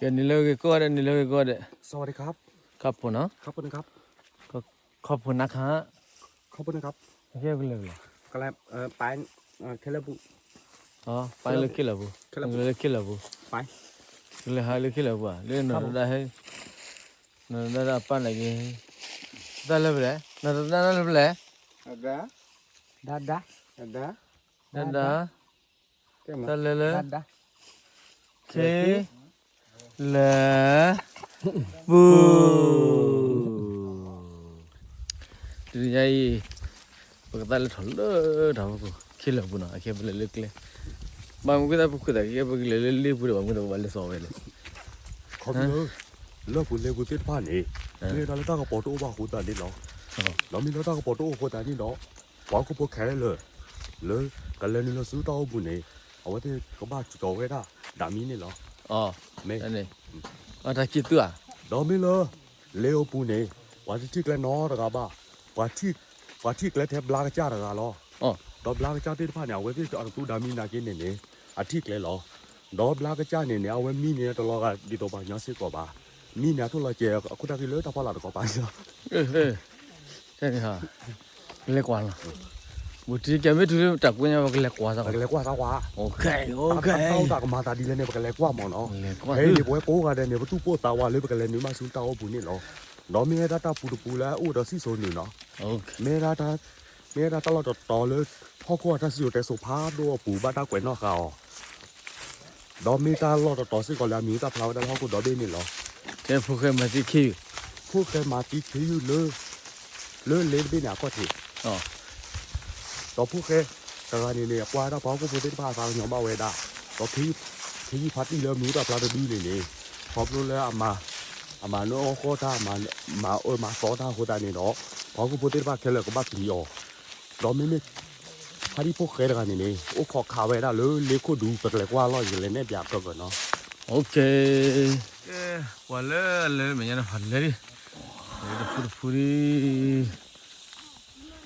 ကဲ နံၤလၢဂ့ၤကိးဂၤဒဲး နံၤလၢဂ့ၤကိးဂၤဒဲး, สวัสดีครับ, ခီၣ်ဖိနီၤ, ခီၣ်ဖိနီၤ, ခီၣ်ဖိနါခါ, ခီၣ်ဖိနီၤ, ကဲကလဲၤကလဲၤ, ကလဲၤ, ပၢ်, ခဲလၢာ်ပူၤ, ပၢ်လၢခဲလၢာ်ပူၤ, ခဲလၢာ်ပူၤ, လၢခဲလၢာ်ပူၤ, ပၢ်, ကလဲၤဟးလၢခဲလၢာ်ပူၤဧါ, လၢနီၢ်တဒါဟဲ, နီၢ်တဒါအပၢ်န့ၣ်က့ၤ, တၢ်လၢဖဲလဲၣ်, နီၢ်တဒါလၢဖဲလဲၣ်, ဒါဒါ, ဒါဒါ, ဒါဒါ, တၢ်လၢလၢ, ခဲ, လၢ, ပူၤ, တနံၤညါအံၤ, ပကသးလဲၤထီၣ်လၢတၢ်ဖီခိၣ် ခဲလၢာ်ပူၤနီၤ, အခဲပလဲၤလၢကျဲ, ဘၣ်မနုၤဃိသတးပဃုာ်သးက့ၤ ပကလဲၤလၢလ့ပူၤဒီး ဘၣ်မနုၤသးပဘၣ်လဲၤစိာ်ဝဲလဲၣ်, ခီဖျိလၢ, လၢပူၤလ့ပူၤသ့ၣ်တဖၣ်န့ၣ်, မ့ၢ်ဝဲဒၣ်လၢတၢ်ကပီၤတအိၣ်ဘၣ်အဃိသတးန့ၣ်လီၤ, ဒီးမ့ၢ်လၢတၢ်ကပီၤတအိၣ်အဃိသတးန့ၣ်ဒီး, ပှၤဟီၣ်ခိၣ်ဖိခဲလၢာ်လၢ, လၢကလဲၤနုာ်လီၤဆူတၢ်အိၣ်ပူၤန့ၣ်, အဝဲသ့ၣ်ကဘၣ်စူၤကီၤဝဲဒၣ် ဒၣ်မံန့ၣ်လီၤ, မ့ၢ်, တၢ်က့ၤသုဧါ, ဒီးမ့ၢ်လၢ, လ့အိၣ်ပူၤန့ၣ်, ပှၤတထံၣ်ကျဲနီတဂၤဘၣ်, ပှၤထံၣ်ကျဲထဲဘျါကစၢ်တဂၤလီၤ, ဒီးဘျါကစၢ်သ့ၣ်တဖၣ်န့ၣ် အဝဲသ့ၣ်အသူဒၣ်မံနာ်က့န့ၣ်န့ၣ်, အထံၣ်ကျဲလီၤ, ဒီးဘျါကစၢ်န့ၣ်န့ၣ် အဝဲမံန့ၣ်တလီၤဂာ်ဒ်သိးပှၤကညီစ့ၢ်ကီးဘၣ်, မံန့ၣ်အထိၣ်လီၤစဲးအခိၣ်တၢ်က့ၤလၢတၢ်ဖီလာ်တကီၢ်ပၤလီၤ လဲၤကွၢ်လီၤ, ဘူးတံၢ်ကဲမ့ၢ်တုၤလၢတၢ်ကွဲညါ ပကလဲၤကွၢ်သး, ပကလဲၤကွၢ်သးကွၢ်, တၢ်ကမၤသးဒ်လဲၣ်န့ၣ် ပကလဲၤကွၢ်မးနီၤ, ဖဲအံၤန့ၣ် ပဝဲကိးဂၤဒဲးန့ၣ် ပသူၣ်ပိၢ်သးဝးလၢပကလဲၤနုာ်ဘၣ်ဆူတၢ်အိၣ်ပူၤန့ၣ်လီၤ, ဒီးမ့ၢ်ဝဲဒၣ်တၢ်ပူၤတပူၤလၢအအိၣ်ဒီးစံၣ်စိၤနုာ်နီၤ, မ့ၢ်, မ့ၢ်ဝဲဒၣ်တၢ်လီၢ်တတီၤလၢ, ဟီၣ်ခိၣ်အတၢ်စံၣ်စိၤတဲစိၤဖးဒိၣ်အပူၤ ဘၣ်တၢ်ကွဲးနီၣ်ဃာ်အီၤ ဒီးမ့ၢ်တၢ်လီၢ်တတီၤစ့ၢ်ကီးလၢအမံၤဟူသၣ်ဖျါဝဲဒၣ်လၢဟီၣ်ခိၣ်ဒီဘ့ၣ်န့ၣ်လီၤ. ကဲဖိၣ်ဃဲမၤသံခ့ယုၢ်, ဖိၣ်ဃဲမၤသံခ့ယုၢ်လၢ, လၢလ့တဘ့ၣ်န့ၣ်အခီၣ်ထံး, ဒီးဖိၣ်ဃဲတဂၤန့ၣ်န့ၣ် အကွၢ်ဝဲဒၣ်ပှၤဟီၣ်ခိၣ်ဖိသ့ၣ်တဖၣ်အသးကညီၤဘၣ်ဝဲဒၣ်, ဒီးခ့ယုၢ်, ခ့ယုၢ်ဖါတံၢ်လၢအမံၤဟူသၣ်ဖျါတဘ့ၣ်န့ၣ်န့ၣ်, ခီဖျိလၢအမၤ, အမၤနၢၤအီၣ်ဃီတၢ်, မၤအၢမၤသီတၢ်အဃိသတးန့ၣ်ဒီး, ပှၤဟီၣ်ခိၣ်ဖိသ့ၣ်တဖၣ်ခဲလၢာ်ကဘၣ်ပျံၤအီၤ ဒီးမ့မ့ၢ်, ဖါတံၢ်ဖိၣ်ဃဲတဂၤန့ၣ်န့ၣ် အိၣ်ခိးခးဝဲဒၣ်လၢလ့ခိၣ်ဒူ ပကလဲၤကွၢ်လီၤ ယကလဲၤနဲၣ်ပၠးအဖၢၣ်ကၢနီၤ. ကဲ, ပှၤလၢအလဲၤမဲာ်ညါန့ၣ် ဟးလဲၤလံ, တဖုတဖုလံ,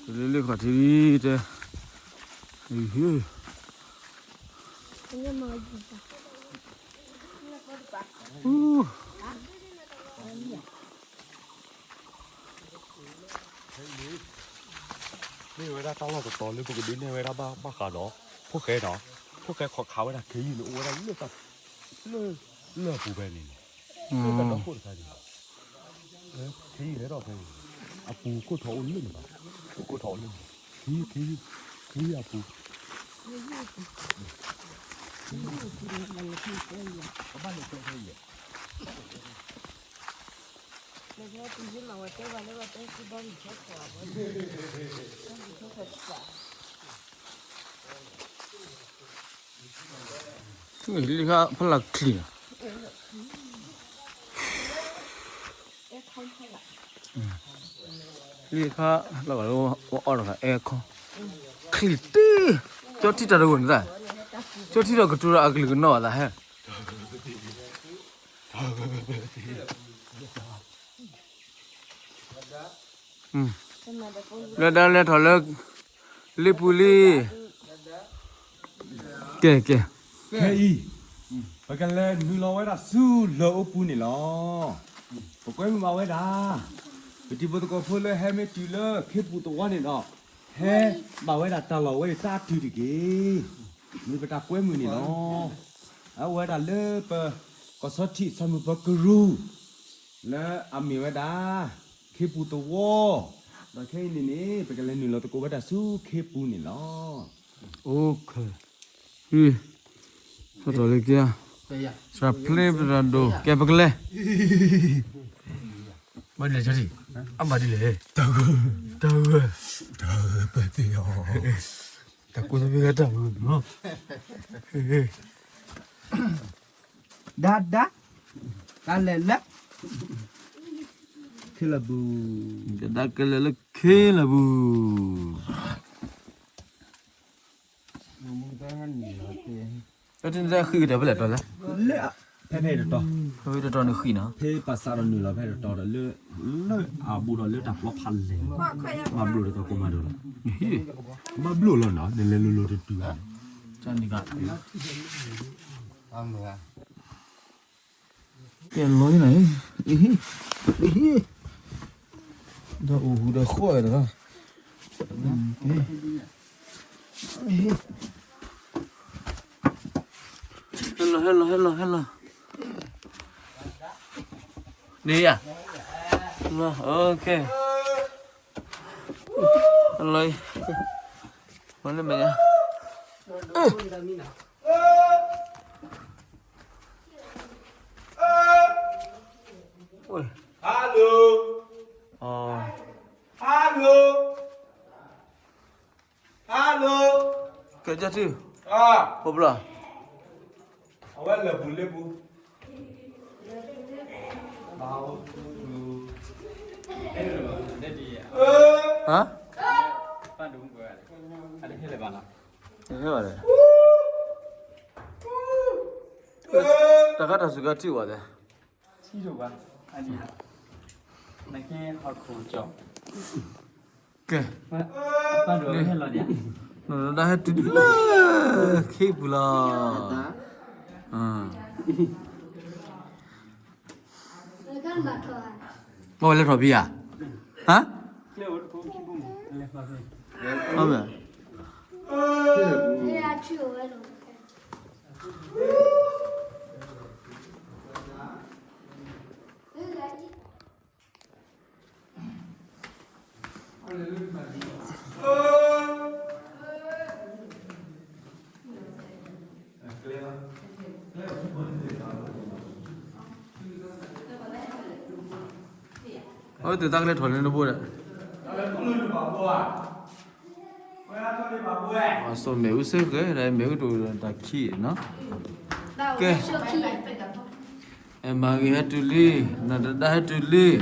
တလၢလၢခီၣ်ထံးလံ, တဲ, မ့ၢ်ဝဲဒၣ်တၢ်လီၢ်တတီၤလၢပကဒုးနဲၣ်ဝဲဒၣ်ဘၣ်, ဘၣ်ဃးဒီး, ဖိၣ်ဃဲဒီး, ဖိၣ်ဃဲခိးခးဝဲဒၣ်ခ့ယုၢ်န့ၣ် အိၣ်ဝဲဒၣ်လၢတၢ်, လၢ, လၢအပူၤဖဲန့ၣ်န့ၣ်, လၢတၢ်ဒီခိၣ်တခါန့ၣ်, ခ့ယုၢ်ဟဲထီၣ်ဖဲန့ၣ်, အပူၤခိၣ်ထီၣ်အိၣ်လၢန့ၣ်ဘၣ်, ခိၣ်ထီၣ်အိၣ်လၢန့ၣ်, ခ့ယုၢ်, ခ့ယုၢ်အပူၤ လံခါဖလၢ်ချံၣ်, လံခါလၢအီၣ်တဂၤ အဲခီ, ချံၣ်တံၢ်, ကၠီထံတၢ်တဂိၢ်န့ၣ်သၣ်, ကၠီထံဒီးကတိၤဒီးအကလုၢ်ကနီၢ်အသးဟဲ လၢဒါလဲၤထီၣ်လၢ, လ့ပူၤလံ, ကဲကဲ, ခဲအံၤ, ပကလဲၤနုာ်လီၤဝဲဒၣ်ဆူလၢၢ်အိၣ်ပူၤန့ၣ်လီၤ. ပကွဲမုာ်ဘၣ်ဝဲဒၣ်, ပတံၤဖိသကိးဖိလၢဟဲမ့ၢ်တုၤလၢခ့ပူၤသဝီန့ၣ်ဒီး, ဟဲဘၣ်ဝဲဒၣ်တၢ်လီၢ်ဝဲအံၤတၢ်တုၤတက့ၢ်, မ့ၢ်ပတၢ်ကွဲမုာ်န့ၣ်လီၤ. အဝဲဒၣ်လၢပ, ကီၢ်ဆီထံး ဆၣ်မုၢ်ပၢၤကရူၢ်, လၢအမ့ၢ်ဝဲဒၣ်, ခ့ပူၤသဝီ, ဒီးခဲအံၤန့ၣ်န့ၣ် ပကလဲၤနုာ်လီၤသကိးဝဲဒၣ်ဆူခ့ပူၤန့ၣ်လီၤ. အိၣ်ခၢ, ဟံ, ဟဲထီၣ်လၢက့ၤ, စှၤဖျ့ပတၢ်ဒိၣ် ကဲပကလဲၤ, ဘၣ်ဒ်လဲၣ်, အဘၣ်ဒ်လဲၣ်, တၢ်ဂၢၢ်, တၢ်ဂၢၢ်, တၢ်ဂၢၢ်ပသ့ၣ်အီၤ, တၢ်ကိၢ်သဘ့ၣ်ဂၤတၢ်ဂၢၢ်နီၤ, ဒါဒါ, တၢ်လဲၤလၢ, ခ့လၢပူၤ, ဒါကလဲၤလၢခ့လၢပူၤ. တၢ်ဃံကတၢၢ်ဖဲလဲၣ်တီလဲၣ်, လၢ, ဖဲဖဲတတီၤ, ဖဲဖဲတတီၤန့ၣ်ဃံနီၤ, ဖဲပစးဒီးနုာ်လီၤဖဲတတီၤဒီးလၢ, လၢအဘူးဒီးလၢတၢ်ပျီဖးလဲၢ်, ဘၣ်ဘျိၣ်ဒီးတၢ်ကိးမးဒီးလီၤ, ဘၣ်ဘျိၣ်လီၤနီၤ နလဲၤလိၤလိၤတတုၤဘၣ်န့ၣ်, တၢ်န့ၣ်က ကဲလီၤနၤ, အဟ့ၣ်, အဟ့ၣ်, ဒီးအိၣ်ဟူးဒီးဃီၣ်ဝဲတဂၤ, အဟ့ၣ်, ဟဲလီၤ ဟဲလီၤ ဟဲလီၤ ဟဲလီၤ, န့ၣ်ယၤ, လီၤ, လီၤ, ဝဲလၢမဲာ်ညါ Hello. Hello. Hello. ကဲကၠီထံ, ဖိဘျီ, အဝဲလၢာ်ပူၤလ့ပူၤ, ဟါ, ဟဲဘၣ်လဲၣ်, တၢ်ခါတၢ်စူၤကါထံၣ်ဝဲသဲ ကဲ, နီၢ်ဒါဟဲတုၤလၢခ့ပူၤလီၤ, မ့ၢ်ဝဲလဲၤထီၣ်ဖံးဧါ, ဟါ, မ့ၢ် အဝဲသ့ၣ်တၢ်ကလဲၤထီၣ်လၢနဘိဒီး, အစိၣ်မ့ၣ်အူစ့ၢ်ကီး ဒီးမ့ၣ်အူတအိၣ်ဒီးတၢ်ခံးနီၤ, ကဲ, အဲၣ်မၤဂ့ၤဟဲတုၤလံ, နီၢ်ဒါဟဲတုၤလံ,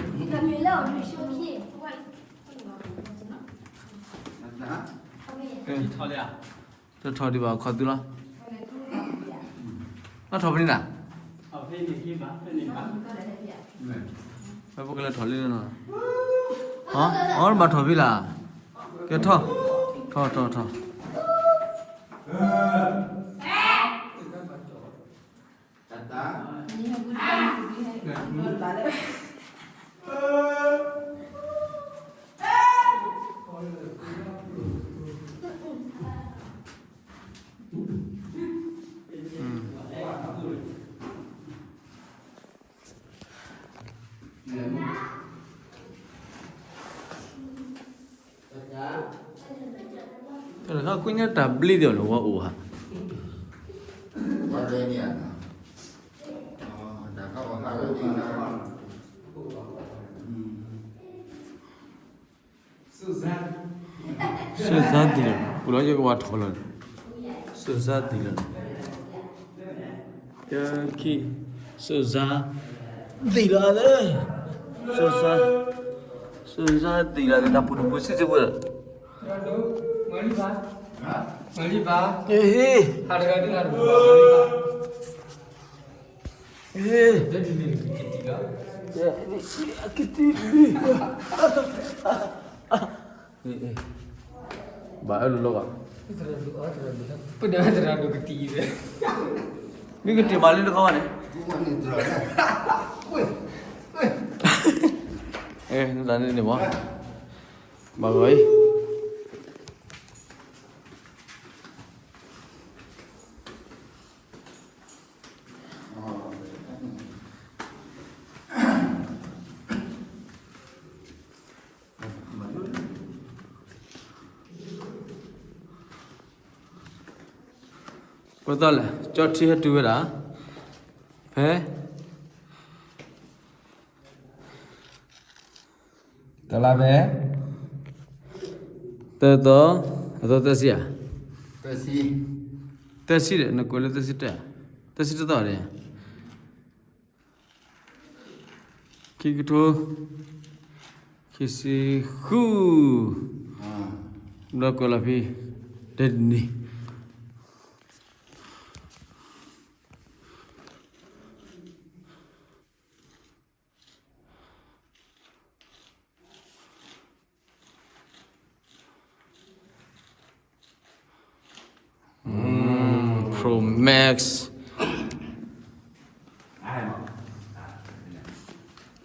တထီၣ်ဒံးဘၣ်ခီၣ်သုလီၤ, နီၢ်ထီၣ်ဖဲန့ၣ်နၤ, ဖဲပကလဲၤထီၣ်လံနီၤ, အီၤဘၣ်ထီၣ်ဖဲလၢ်, ကဲထီၣ်, ထီၣ်ထီၣ်ထီၣ် တၢ်ကွၢ်ညါတၢ်ဘျ့ဒ်လဲၣ်ဝဲအိၣ်ဧါ, စိၣ်စါဒ်လဲၣ်, ပူၤလီၤယကဝၤထီၣ်လီၤ, စိၣ်စါဒ်လဲၣ်, ယခံ, စိၣ်စါ, ဒ်လီၤ, စိၣ်စါ, စိၣ်စါဒ်လီၤ, တၢ်ပူၤတပူၤစံးစံးဝဲ, ဟ့ၣ်, ဟ့ၣ် ဘၣ်အၢၣ်လီၤလီၤဘၣ်, မ့ၢ်ကတ့ၢ်မးလၢနကီၢ်န့ၣ်, နတၢ်န့ၣ်န့ၣ်မး, ဘၣ်ဂီၤအံၤ ပသီလဲၣ်, ကၠီထံဟဲတုၤဝဲဒၣ်, ဖဲ တလါဖဲ တသီ, အသီသၢဆံဧါ, သၢဆံဒီး နကွဲးလၢသၢဆံတၢ, သၢဆံတသီဒီး ခံကထိ ခံဆံဃု, ဒီးကွဲးလီၤဖဲ တနံၤ Pro Max.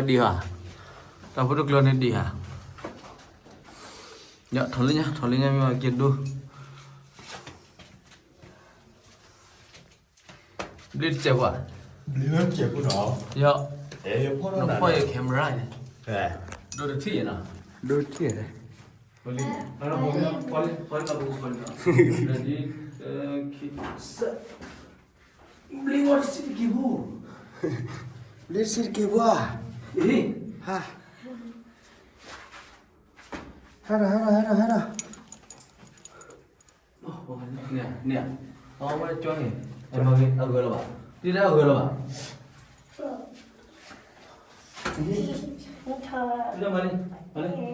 အဒံးဧါ, တၢ်ဖိတကျိၤန့ၣ်ဒံးဧါ, ယထီၣ်လၢညါ ထီၣ်လၢညါမ့ၢ်ဝဲက့ၤဒိ, ဘျ့တစဲးဖိဧါ, ဘျ့တစဲးဖိနီၤ, ယ, နဖီၣ်ယ camera န့ၣ်, ဒိတထံၣ်နီၤ, ဒိတထံၣ်, ဘျ့ဝဲတစံးတက့ၤဖိ, ဘျ့တစံးတက့ၤဖိဧါ, ဟဲဒီး ဟဲဒီး ဟဲဒီး ဟဲဒီး, န့ၣ်, အဝဲကၠီန့ၣ်, အဂၢၢ်လီၤဘၣ်, ဒ်တၢ်အဂၢၢ်လီၤဘၣ်, မၤလံ, မၤလံ,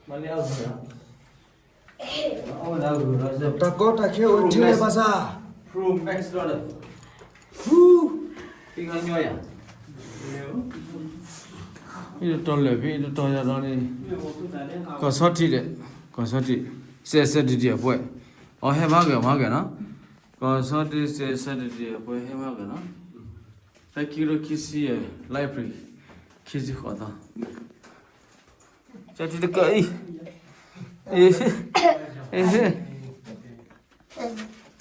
မၤလံအဂၢၢ်လီၤ, တၢ်ကီတၢ်ခဲအိၣ်ထဲလဲၣ်ဘၣ်ဆၣ်, Pro Max လီၤ, အံၤတတီၤလၢာ်ဖဲအံၤတတီၤယၤဒီးန့ၣ်, ကီၢ်ဆီထံးဒီး, ကီၢ်ဆီထံး, စဲးစဲးတဒံးအပှဲၤ, အီၤဟဲမၤဂ့ၤမၤဂ့ၤနီၤ, ကီၢ်ဆီထံးစဲးစဲးတဒံးအပှဲၤဟဲမၤဂ့ၤနီၤ, ဖဲခံကထိခံဆံယဲၢ် library ခံဆံဃိးသီ ကၠီထံတကၢအံၤ, အ့, အ့,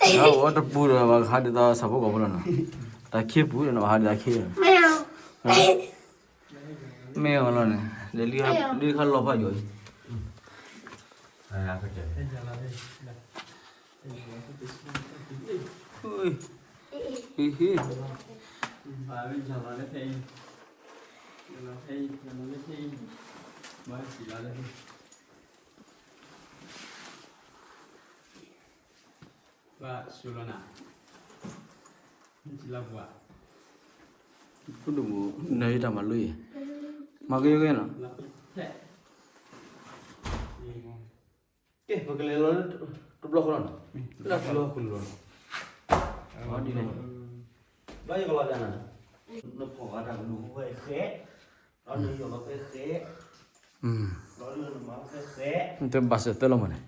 အဝဲတပူၤဒီး ဘၣ်ကဟးဒ်သိးဆၣ်ဖိကီၢ်ဖိလီၤနီၤ, တၢ်ခံပူၤဒီး ဘၣ်ဟးဒ်သိးခံ, မ့ၢ်အီၤလီၤန့ၣ်, လံခါလီၤဖးယိာ်အံၤ ဟံၣ်ဟံၣ်, ဖိဒိၣ်မူ, နၢ်ဟံၣ်တၢ်မၤလိအံၤ, မၤဂ့ၤဂ့ၤနီၤ, ကဲ ပကလဲၤလီၤလၢတဘျီဃီလီၤနီၤ, လၢတဘျီဃီလီၤနီၤ, ဘၣ်ယကလီၤဒၣ်နၤ, နဖီၣ်ဂၤတၢ်ကလူးဖဲဃဲ, ဒီးနယီၢ်လီၤဖဲဃဲ, ဒီးနမၤဖဲဃဲ, နတဘၣ်စၢၤသၢလီၤမးန့ၣ်,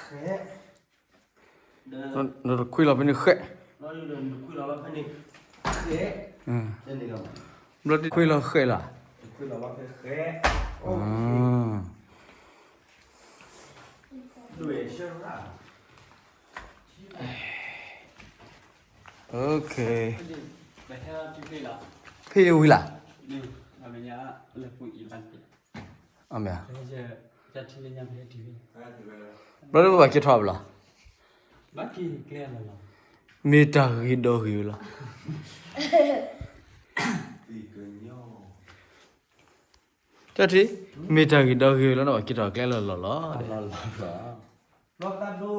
ဃဲ, နတခွံလီၤဖဲန့ၣ်ဃဲ, နခွံလီၤဖဲန့ၣ်ဃဲ, ဘျီတခွံလီၤဃဲလီၤ, တခွံလီၤဖဲဃဲ, ဒွဲၣ်ဆၢရၣ် OK, ဖဲဝံၤလၢ်, အမ့ၢ်, ဘျီလၢပဘၣ်က့ၤထီၣ်ဘၣ်လီၤ, မ့ၢ်တၢ်ဂ့ၤဒီးဂ့ၤဝဲလီၤ, တၢ်ထံၣ်, မ့ၢ်တၢ်ဂ့ၤဒီးဂ့ၤဝဲလီၤ နဘၣ်က့ၤထီၣ်ကျဲလၢလီၢ်လီၤ, ဘျီသးဒိ,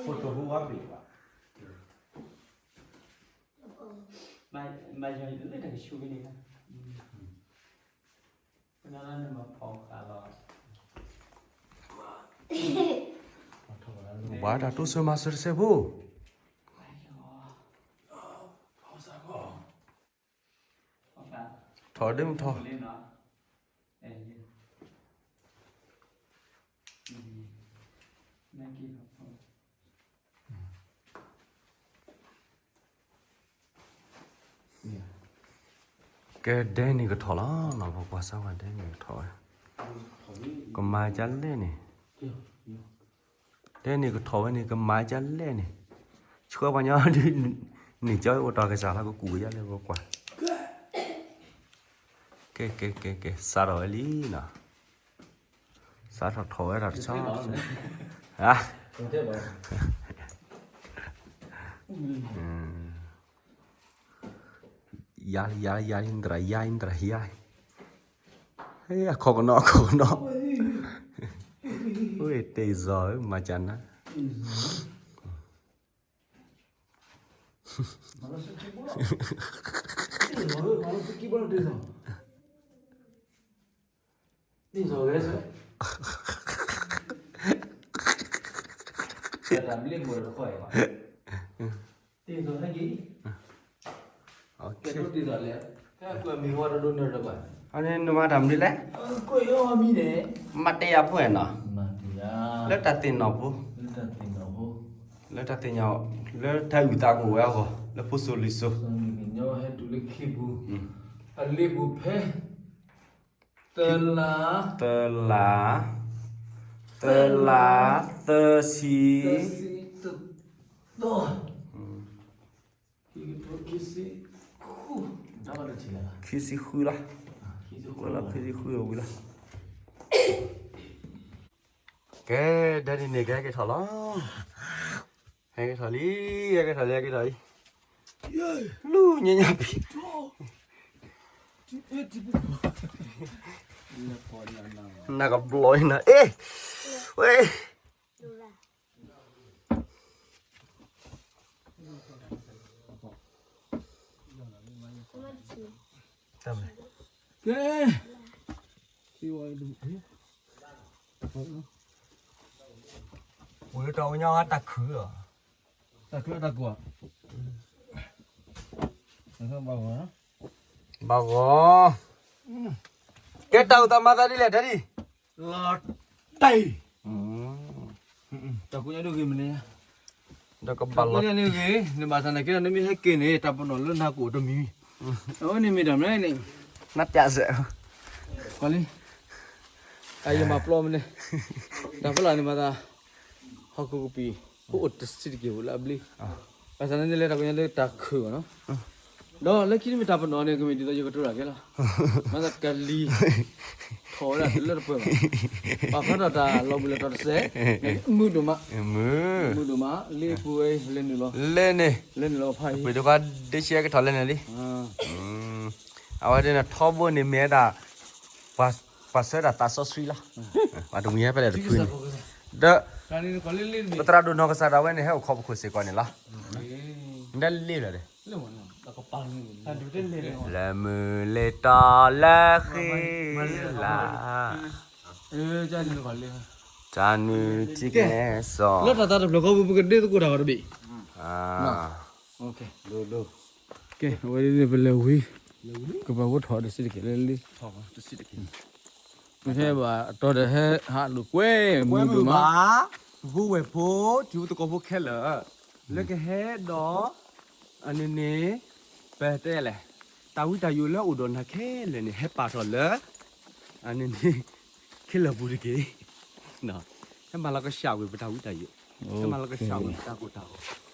ဖိတိၢ်ဖိဝါဘ့ၣ်ဘၣ်, မၤယီၤလၢတၢ်ကဆူၣ်ဖဲန့ၣ်, ဘၣ်တၢ်တိစၢၤမၤစၢၤတစဲးဖိ, ထီၣ်ဒ့မုၢ်ထီၣ် ကဲ ဒဲန့ၣ်ကထီၣ်လီၤနီၤ, ပကွၢ်စၢ်ဝဲဒဲန့ၣ်ကထီၣ်ဝဲ, ကမၤကလဲၣ်န့ၣ်, ဒဲန့ၣ်ကထီၣ်ဝဲန့ၣ် ကမၤကလဲၣ်န့ၣ်, ဆှၢပှၤညီဒုး, န့ၣ်ကၠီအိၣ်တီၢ်ကစၢ်လီၤ ကကူးဝဲယါလၢပကွၢ်, ကဲ ကဲ ကဲ ကဲ စးထီၣ်ဝဲလံနီၤ, စးထီၣ်ထီၣ်ဝဲဒၣ်တဆီ, ဟါ ယါ ယါ ယါ ယါ ယါ, ဟဲ အခီၣ်ကနီၤ အခီၣ်ကနီၤ, ဝဲတ့ၢ်စီၤ မၤကနၤ, အန့ၣ်နမၤတၢ်မနုၤလဲၣ်, မၤတယၤဖိနီၤ, လၢတၢ်သ့ၣ်နီၣ်ဖိ, လၢတၢ်သ့ၣ်နီၣ်, လၢတၢ်အုၣ်သးကအိၣ်ဝဲအဂီၢ် လၢဖိစိၤလံၤစိၤ, အလ့ပူၤဖဲ သၢလါ, သၢလါ, သၢလါ, သၢဆံ, ခံဆံဃုလီၤ, ခံဆံဃုဝံၤလီၤ, ကဲ ဒဲန့ၣ်န့ၣ် ကဟဲက့ၤထီၣ်လီၤ, ဟဲက့ၤထီၣ်လံ, ဟဲက့ၤထီၣ်လံ ဟဲက့ၤထီၣ်လံ, လူၤညါညါပံၤ နကဘျီနၤ, အ့ၣ်, ဝဲ, တၢ်မ့ၢ်, ကဲ, ဝံၤလၢတၢ်အိၣ်ညါတၢ်ခုၣ်လီၤ, တၢ်ခုၣ်တၢ်ကွၢ်, ဘၣ်ဂီၤ, ကဲတၢ်အိၣ်သးမၤသးဒ်လဲၣ် ဒဲဒံၣ်, လီၤတံၢ်, တၢ်ကိးညါဒိၣ်ဂ့ၤမ့ၢ်န့ၣ်, တၢ်ကိးညါန့ၣ်ဂ့ၤ, နဘၣ်သးနာ်က့ဒီး နမ့ၢ်ဟဲက့ၤန့ၣ် တၢ်ပနီၣ်လၢနၤကအိၣ်တမံၤ, အဝဲန့ၣ်မ့ၢ်တၢ်မနုၤန့ၣ်, နပျးစဲး, ကွၢ်လံ, အယမၤပျီမ့ၢ်န့ၣ်, တၢ်ဖီလာ်န့ၣ်မၤသး, ဟီၣ်ခိၣ်ကပံာ်, အိၣ်တဆံးတက့ၢ်ဧိၤလၢအဘျ့, ဘၣ်ဆၣ်န့ၣ်လၢတၢ်ကိးညါလၢတၢ်ခုၣ်ဘၣ်နီၤ, ဒီးလၢခံမ့ၢ်တၢ်ပနီၣ်န့ၣ် ကမ့ၢ်ဒ်သိးယကတိၤတၢ်ကဲလီၤ, မၤသးကလံၤ, ထီၣ်ဝဲဒၣ်တလၢတပှဲၤဘၣ်, ပာ်ဖျါထီၣ်တၢ်လီၤဘှံးလီၤတီၤတစဲး, မုာ်ဒိၣ်မး, မုာ်ဒိၣ်မး, လ့ပူၤဝဲ လဲၤနုာ်လီၤ, လဲၤန့ၣ်, လဲၤနုာ်လီၤဖးအံၤ, ပှ့ၤဒိၣ်ကီဒ့ဆံကထီၣ်လဲၤန့ၣ်လံ, အဝဲဒၣ်န့ၣ်ထီဘိန့ၣ်မ့ၢ်ဝဲဒၣ်, ပှၤဆှၢဒၣ်သးစီဆှံလီၤ, ပှၤတမှံၤဟဲဖဲလဲၣ်တဖုန့ၣ်, ဒီး, ပသရၣ်ဒိၣ်နီၢ်ကစၢ်ဒၣ်ဝဲန့ၣ် ဟဲအိၣ်ခိးပခိၣ်စ့ၢ်ကီးန့ၣ်လီၤ, ဒ်လ့လီၤဒီး, လၢမုၢ်လ့ၤတီၤလၢဃံလၤ, တၢ်နုၢ်ထံကဲစီၤ, လၢတၢ်သးတဖျၢၣ်ဃီပူၤ ပကဒ့သကိးတၢ်ဂီၤတဘ့ၣ်, ကဲ, အဝဲဒ်န့ၣ် ပလဲၤဝံၤ, ကပၤဖိထီၣ်တစဲးတက့ၢ်လၢလံ, ပဟဲဘၣ်တီၤဒီးဟဲဟးလိာ်ကွဲမုာ်ဒိၣ်မး, ပဖိဝဲၢ်ဖိ ထံဖိသကိးဖိခဲလၢာ်, လၢကဟဲဒီး အန့ၣ်န့ၣ် ပတဲလဲၣ်, တၢ်ဝံတၢ်ယိးလၢအိၣ်ဒီးနၤခဲလၢာ်န့ၣ် ဟဲပာ်ထီၣ်လၢ အန့ၣ်န့ၣ် ခဲလၢာ်ပူၤတက့ၢ်, ဟဲမၤလီၤကဆှၣ်ဝဲပတၢ်ဝံတၢ်ယိး, ဟဲမၤလီၤကဆှၣ်ဝဲပတၢ်ကိၢ်တၢ်ဂီၤ